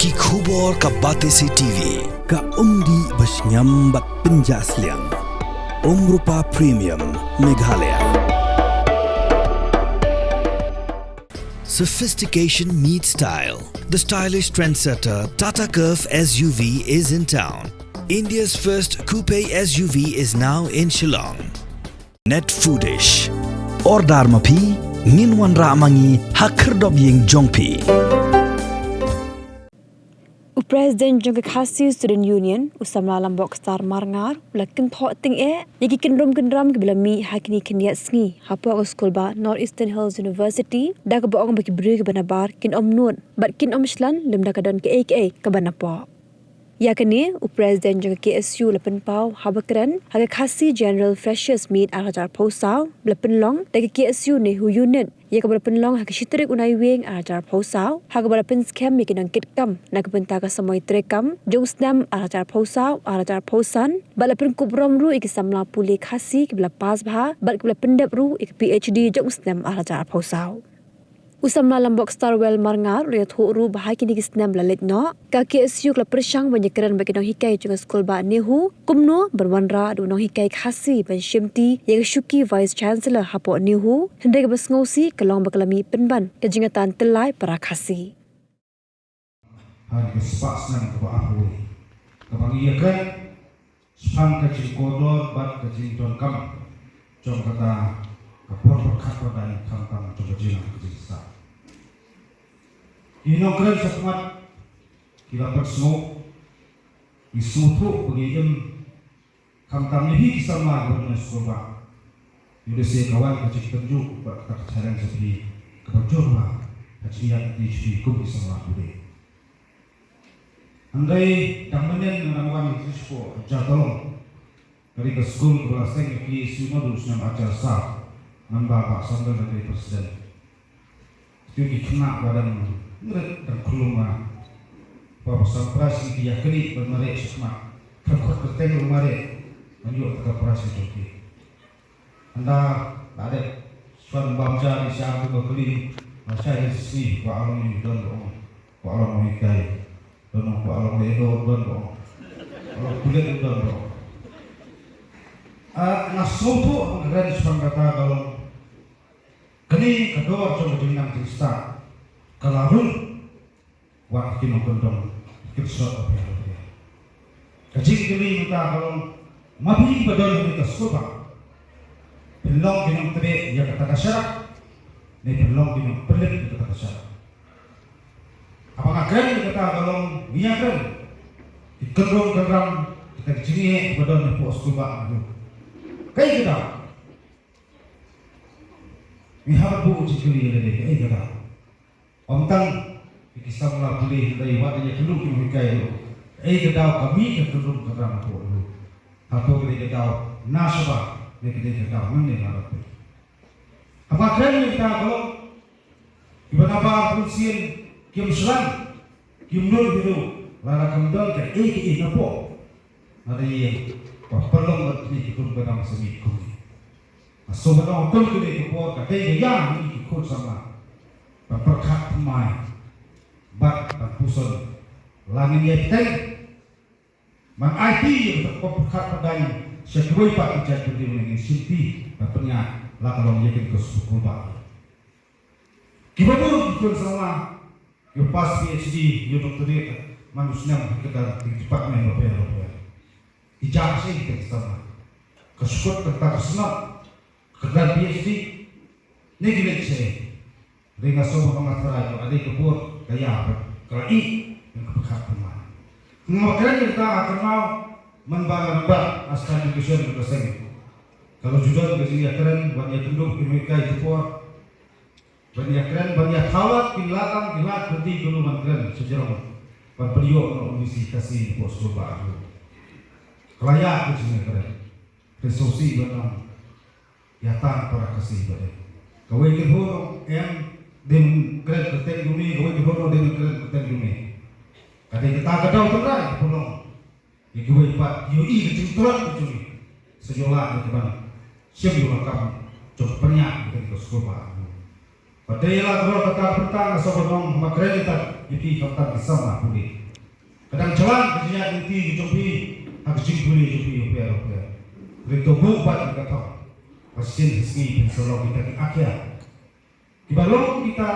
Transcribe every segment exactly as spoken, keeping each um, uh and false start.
Ki khubor ka Batesi T V, ka umdih ba shngiam bad pynjah sliang. Umrupa Premium, Meghalaya. Sophistication meets style. The stylish trendsetter Tata Curvv S U V is in town. India's first coupe S U V is now in Shillong. Net Foodish. Order ma phi, ngin wanrah ma ngi ha khyrdop ïing jong phi. U President jong ka Khasi Student Union, u Samla Lambok Star Marngar, u la kynthoh tyngeh ïa ki kyndrum kyndram kiba la mih ha kine khyndiat sngi hapoh ka skulbah North Eastern Hills University, da kaba ong ba ki briew kiba nabar kin ym nud bad kin ym shlan lymda ka don kaei kaei kaba napoh. Ïa kane, u President jong ka K S U u la pynpaw haba kren ha ka Khasi General Freshers Meet ar hajar arphew saw ba la pynlong da ka K S U NEHU Unit, ïa kaba la pynlong ha ka shi tarik u Naiwieng ar hajar arphew saw, ha kaba la pynskhem ïa ki nongkitkam na ka bynta ka samoi treikam jong u snem ar hajar arphew saw ar hajar arphew san, bad la pynkup burom ruh ïa ki samla pule Khasi kiba la pass bha bad kiba la pyndep ruh ïa ka P H D jong u snem ar hajar arphew saw. U Samla Lambok Starwell Marngar u la ïathuh ruh ba ha kine ki snem ba la leit noh, ka K S U ka la pyrshang ban ïakren bad ki nonghikai jong ka skulbah NEHU kumno ban wanrah da u nonghikai Khasi ban shimti ïa ka shuki Vice Chancellor hapoh NEHU, hynrei kaba sngewsih ka long ba ka la mih pynban ka jingïatan tyllai para Khasi. Ha kane ka spah snem kaba arphew, kaba ngi ïakren shaphang ka jingkordor bad ka jingdonkam jong kata ka por pyrkhat pyrdain, khamtam jong ka jingïalang ka jingstad. Ki nongkren shakhmat ki la pynsngew, ngi sngewthuh ba ngi im khamtam ïa phi ki samla kiba don ha skulbah. Ïa u lehse ka wan ka jingtynjuh bad kata ka challenge ïa phi kaba jur bha ha jingïaid lynti jong phi kum ki samla pule. Hynrei dang mynnin, nga dang wan shisha hajar tylli. Ka dei ka skul kaba la seng ïa ka K S U naduh u snem ar hajar saw, mynba Bah Sandon u dei president. Kito ki khynnah ba dang rit dang khlum, ba, ba surprise ïa ki, ïa ki ban mareh shakhmat. Kyrkhu kyrteng ruh mareh. Ban ïoh ka prize jong ki. Ynda la dep shuwa bam ja, ïa sha ka kali, la shai ïa shisngi, Bah Along u don ba ong, Bah Along u hikai. Don ong Bah Along u don ba ong. Bah Along u kulit u don ba ong. Ah, nga sngewthuh ba nga kren shaphang kata ka long. Kane ka dor jong ka jingnang jingstad ka la rung. Wat ki nongkyndong, ki kyrshot bapher bapher. Ka jingkylli mynta ka long, ma phi ba don ha kane ka skulbah, phin long ki nongtrei ïa kata ka sharak, ne phin long ki nongpynlip ïa kata ka sharak? Haba nga kren ïa kata ka long, ngi ïakren ki kyndrum kyndram, kita ki jingeh ba don hapoh skulbah NEHU. Kaei ka daw? Ngi hap ban buh jingkylli ïa lade, kaei ka daw? Ym tang ïa ki samla pule, hynrei wat ïa kyllu ki nonghikai ruh. Kaei ka daw ka mih ka kyndrum kyndram hapoh NEHU? Hato ka dei ka daw na shabar ne ka dei ka daw nangne na lade? Haba kren ïa kata ka long, kiba nabar bun sien kim shlan, kim nud hi ruh, lada kam don kaei kaei napoh. Nga dei ïa ba pynlong bad kine ki kum ka dang sngewthuh kumne. Nga sngew ba dang kum kine ki por ka dei ka ïa ngi ki khun samla ban pyrkhat thymmai bad ban puson. La ngin ïai bteng ban aiti ïa ka pyrkhat pyrdain sha kiwei pat ki jait bynriew, ne ngin shimti ban pynïaid la ka long ïa kane ka skulbah. Kiba bun ki khun samla ïa pass P H D, ïa doctorate man u snem ha ki department bapher bapher. Ki jah sha ïing ki samla. Ka shu kut kata ka snem ka kyrdan P H D. Ne ki leit sha ïing. Hynrei nga sngew ba nga tharai ba ka dei ka bor ka ïa ba ka la ïeh ïa ka pyrkhat pyrman. Nga kren ïa kata ha kynmaw mynba nga dang bat ha State Education ka seng. Ka la ju don ka jingïakren ban ïakynduh ki nonghikai ki por. Ban ïakren, ban ïathaw lad ki lad, ki lad lynti, kano ban kren sha jrong ban pynïoh noh u Khasi hapoh skulbah. Ka la ïa ka jingïakren. Ka sngewsih ban ong ïa tang para Khasi ba dei. Kawei ka bor em, dei ban kren kyrteng jong me, kawei ka bor dei ban kren kyrteng jong me. Ka dei kata ka daw tynrai ka pynlong. Ïa kiwei pat ki ïohi ka jingtlot ka jong ngi. Sa ïoh lad ïa ki ban shim ïa la kam jong ka pynïaid ïa ka skulbah. Pat dei la ka roi kata ka bynta nga sngewbha ban ong, ma kren ïa kata ïa phi khamtam ki samla pule. Ka dang jlan ka jingïaid lynti ka jong phi ha ka jingpule jong phi, u pher u pher. Hynrei to buh pat ïa ka thong. Ba shisien shisngi phin sa long kita ki akhia, kiba long kita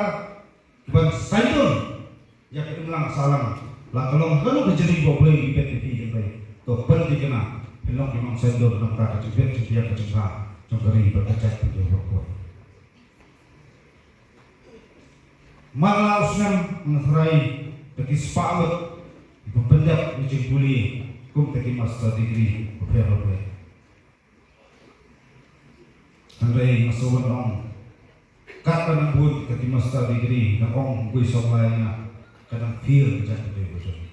kiban saiñdur ïa ka imlang sahlang. La ka long kano ka jingri ba U Blei u bit ïa phi jong phi, to pynthikna, phin long ki nongsaiñdur na ka bynta ka jingbit jingbiang ka jingbha jong ka ri bad ka jaitbynriew baroh kawei. Man la u snem nga tharai da ki spah ngut kiba pyndep ïa ka jingpule kum kita ki master degree bapher bapher. Hynrei nga sngewbha ban ong, katba nang bun kita ki master degree, nang ong uwei u samla ïa nga, ka dang fail ka jaitbynriew ka jong ngi.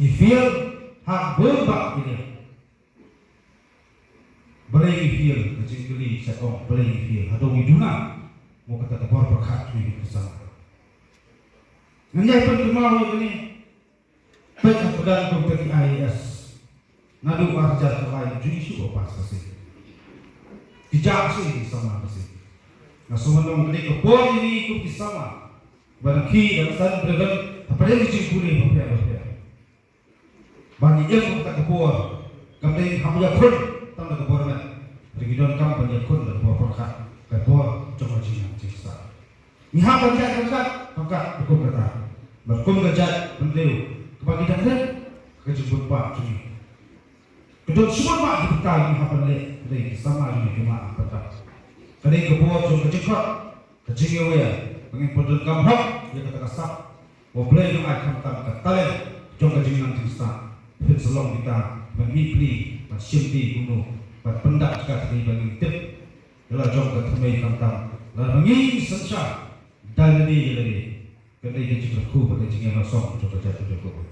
Ngi fail ha bun bah ki liang. Balei ngi fail? Ka jingkylli sha kong, balei ngi fail? Hato ngi duna mo kata ka bor pyrkhat jong ngi ki samla? Ngan ïai pynkynmaw ïa kane. Peit ha pdeng kum kita ki I A S, naduh ar hajar khyndai ym ju shuh ba pass ka sien. Ki jah shuh ki samla ka sien. Nga sngewbha ban ong, ka dei ka bor ïa ngi kum ki samla ba nang khie, nang san, ba don hapdeng ka jingpule bapher bapher. Ba ngi im kata ka bor, kam dei hap ïakhun tang da ka bor met, hynrei ngi donkam ban ïakhun da ka bor pyrkhat, ka bor jong ka jingnang jingstad. Ngi hap ban ïaid ryngkat ryngkat bad kum kata, bad kum ka jaitbynriew kaba ngi dang rit ha ka jingbun bah jong ngi. Ka don shibun bah ki bynta ngi hap ban leh, hynrei ki samla jong ngi kim lah ban pyndap. Ka dei ka bor jong ka jingkhot, ka jingïawer, ba ngin pyndonkam hok ïa kata ka sap. Ba U Blei un ai khamtam ka talent jong ka jingnang jingstad. Phin sa long kita ban mihpli, ban shimti kumno ban pyndap jaka kti, ba ngin tip ïa la jong ka thymmei khamtam. Lada ba ngi synshar dei lade ïa lade, ka dei ka jingkyrkhu bad ka jingïalam song jong ka jaitbynriew.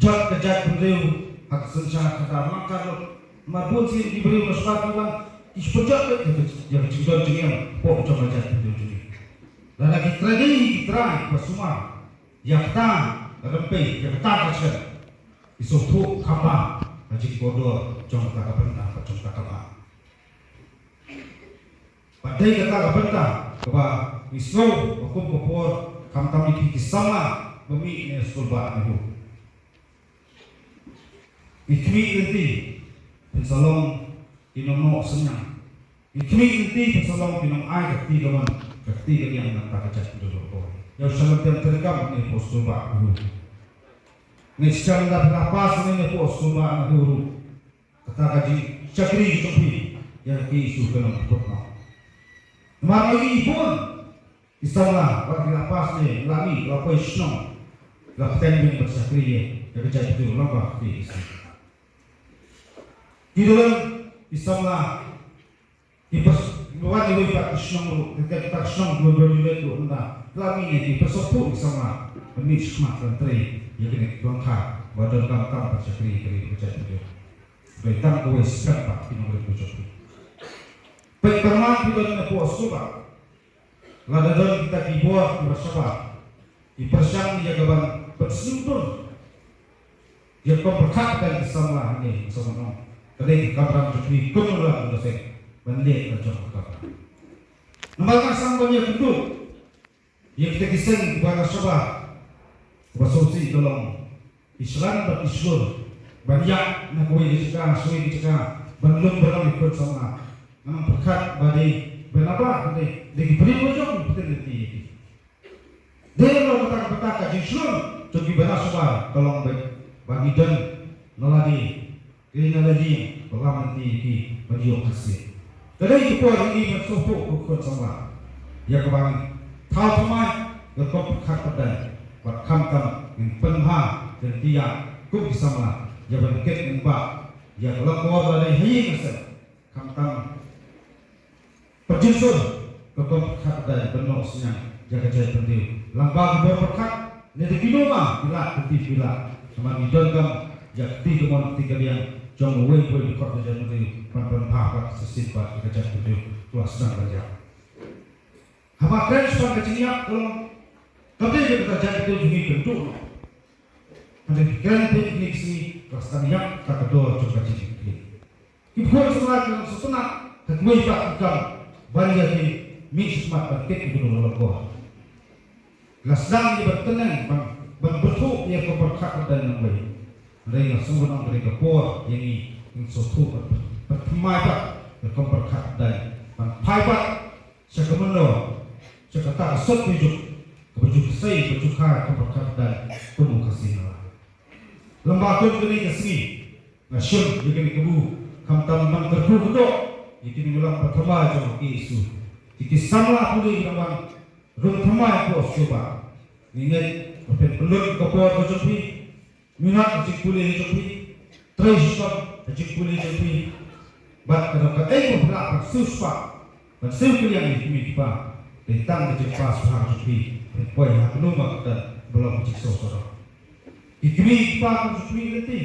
Jot ka jaitbynriew ha ka synshar khadar lang ka lut. Namar bun sien ki briew na shuwa ki wan ki shu pynjot beit ïa ka jingdon jingem hapoh jong ka jaitbynriew jong ngi. Lada ki trai, ki trai kiba sumar ïa kata ka rympei, ïa kata ka shen, ki sngewthuh kham bha ka jingkordor jong kata ka bynta bad jong kata ka bah. Bad dei kata ka bynta kaba ngi sngew ba kum ka por, khamtam ïa phi ki samla ba mih na skulbah NEHU, ngi khmih lynti phin sa long ki nongnoh synñiang. Ngi khmih lynti phin sa long ki nongai ka kti kamon, ka kti kadiang na ka bynta ka jaitbynriew baroh kawei. Ïa u Shalom Tiam Treikam, ngi hapoh skulbah NEHU. Ngi sdang da phi la pass, ngi hapoh skulbah NEHU ruh, kata ka jingshakri ka jong phi ïa ki shu kynnoh kut noh. Namar ngi bun ki samla ba ki la pass ne la mih, la poi shnong, la bteng beiñ ban shakri ïa ka jaitbynriew lyngba ka P H C. Ki don ki samla kiba wan iwei pat ki shnong ruh, ki kat pat shnong ruh, ruh, ruh, ruh, ruh, ruh, la mih ne ki, pynshongkhu ki samla ban mih shakhmat ban trei ïa kine ki lyngkha ba donkam tam ban shakri ïa ka ri ka jaitbynriew. Bai tang kawei step pat ki nongrim ka jong phi. Peit tang ki don hapoh skulbah. Lada don kita ki bor kiba shabar, ki pyrshang ïa ka ban pynsngewthuh ïa ka pyrkhat ka ki samla hangne, ka samla nong. Ka dei ka kamram jong phi kumno la kumno seh ban leh la jong ka kamram. Namar nga sdang ban ïakynduh ïa kita ki seng kiba la shabar, kiba sngewsih ka long ki shlan bad ki shlur ban ïaid na kawei ka jaka sha kawei ka jaka ban lum ban long ïa ki khun samla. Nga nang pyrkhat ba dei ban naba dei, dei ki briew ba jong ki pynlynti ïa ki. Dei ruh kata ka bynta ka jingshlur jong kiba la shabar ka long ba, ba ngi don na lade Ki na la ïing ba lam lynti ki ban ïoh ka sien. Ka dei ka por ïa ngi ban sngewthuh ko khun samla ïa kaba ngi thaw thymmai ïa ka pyrkhat pat dei bad khamtam ngin pynbha lynti ïa kum ki samla ïa ban kit ngi bah ïa ka la por la dei ha ïing ha sem. Khamtam Pynjynjar ka bor pyrkhat dei ban noh synñiang ïa ka jaitbynriew. Lyngba ka bor pyrkhat ne da kino ma ki lad ka kti ki lad. Namar ngi donkam ïa ka kti kamon ka kti kadiang jong uwei pa uwei u dkhot ka jaitbynriew ban pynbha bad shisien bad ïa ka jaitbynriew. To la sdang ban ïap. Haba kren shaphang ka jingïap ka long kam dei ïa kata jaitbynriew jong ngi ka dei. Hynrei kren pynïap ka sngi ka la sdang ïap ka dor jong ka jingïap. Ki khun samla ki nang sngewtynnat ha kawei pat ki kam ban ïa ki mih smat ban kit ïa ki nongïalam. La sdang ïa ban kynnoh ban ban bthuh ïa ka pyrkhat ka dang nang wei. Hynrei nga sngew ban ong ka dei ka por ïa ngi ngin sngewthuh ban ban thymmai pat ïa ka pyrkhat ka dang ban phai pat sha ka mynnor sha kata ka sot ka juk kaba ju ksai ba ju kha ka pyrkhat ka dang kum u Khasi na la. Lem bad kane ka sngi nga shim ïa kane ka bu khamtam ban kyrkhu kyrdoh ïa kine ki nongïalam ba thymmai jong ka KSU, ïa ki samla pule ki nongwan rung thymmai ko sngewbha. Ngi ngeit ba phin pynlut ka por ka jong phi, minot ka jingpule ka jong phi, trei shitom ka jingpule ka jong phi. Bad ka dei kaei ba phi lah ban siew spah ban siew kylliang ïa ki kmie ki kpa, dei tang ka jingpass bha ka jong phi. Phin poi ha kano ma kata ba long ka jingsngewsarong. Ki kmie ki kpa ka jong phi lynti,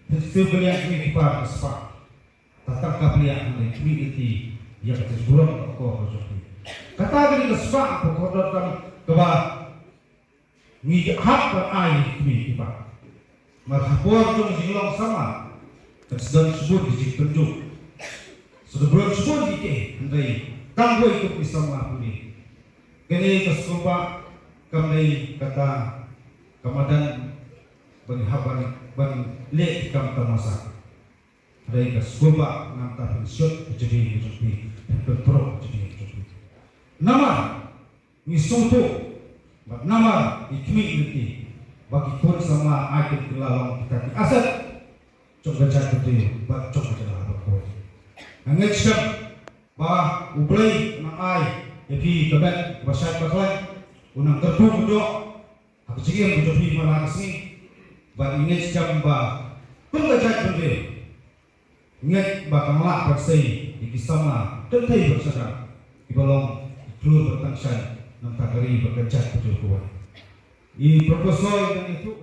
phin siew kylliang ki kmie ki kpa ka spah. Tang ka phi ïa ki kmie lynti ïa ka jingburom ka akor ka jong phi. Kata ka dei ka spah ka kordor kam kaba ngi hap ban ai ïa ki kmie ki kpa. Mar ha por jong jinglong samla kan sdang shibun ki jingpynjop, sdang shibun ki, hynrei tang wei kum ki samla pule. Kane ka sngewbha kam dei kata ka madan ban hap ban ban leh ki kam tamasa. Hynrei ka sngewbha nangta phin shut ka jingim ka jong phi, phin pynpro ka jingim ka jong phi. Namar ngi sngewthuh bad namar ngi khmih lynti ba ki khun samla ai kin kylla long kita ki asset jong ka jaitbynriew bad jong ka jylla bad kawei. Nga ngeit skhem ba U Blei u nang ai ïa phi ka met ba shait ba khlaiñ, u nang kyrkhu kyrdoh ha ka jingim ka jong phi man la ka sngi. Bad ngi ngeit skhem ba kum ka jaitbynriew ngeit ba kan lah ban sei ïa ki samla kynthei bad shynrang kiba long ki khlur bad tang shaiñ nangta ka ri bad ka jaitbynriew kawei. I Professor Daniel Thup.